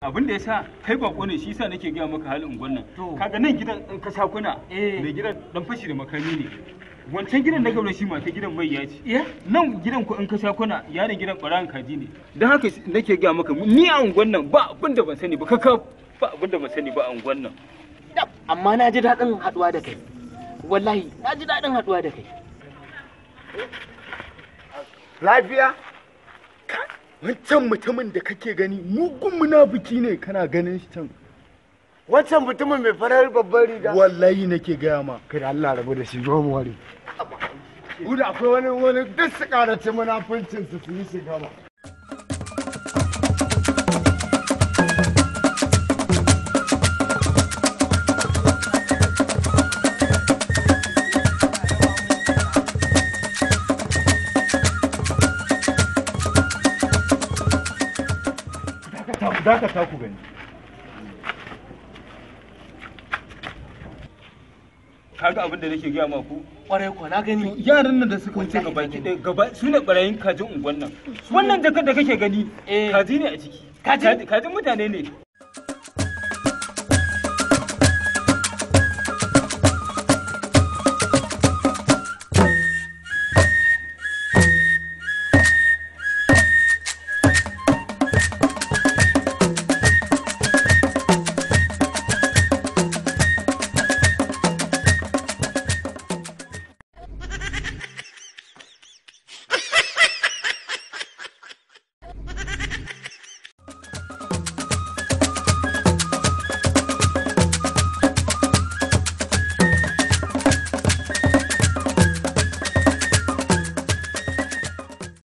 Abin da yasa kai bako ne, shi yasa nake gaya maka halin unguwan nan. Kaga nan gidan in ka sha kuna, mai gidan dan fashi da makami ne. Wancan gidan na gaba shi mata gidan mai ya ce. Nan gidan ku in ka sha kuna, yaron gidan ɓarayin kaji ne. Don haka nake gaya maka, ni a unguwan nan ba abin da ban sani ba, kaka ba abin da ban sani ba a unguwan nan. Amma na ji daɗin haɗuwa da kai. Wallahi na ji daɗin haɗuwa da kai. Lafiya? Wancan mutumin da kake gani mugun munafiki ne, kana ganin shi can. Wancan mutumin mai farar babbar riga. Wallahi nake gaya ma. Kada Allah rabu da shi, zo mu ware. Gudu akwai wani duk su karace munafincin su su yi su gama. Dakata ku gani. Kaga abin da nake gaya ma ku? Kwarai ko na gani. Yaran nan da suka wuce gaba ki ɗaya gaba su ne barayin kajin unguwan nan. Wannan jakar da kake gani kaji ne a ciki. Kajin mutane ne.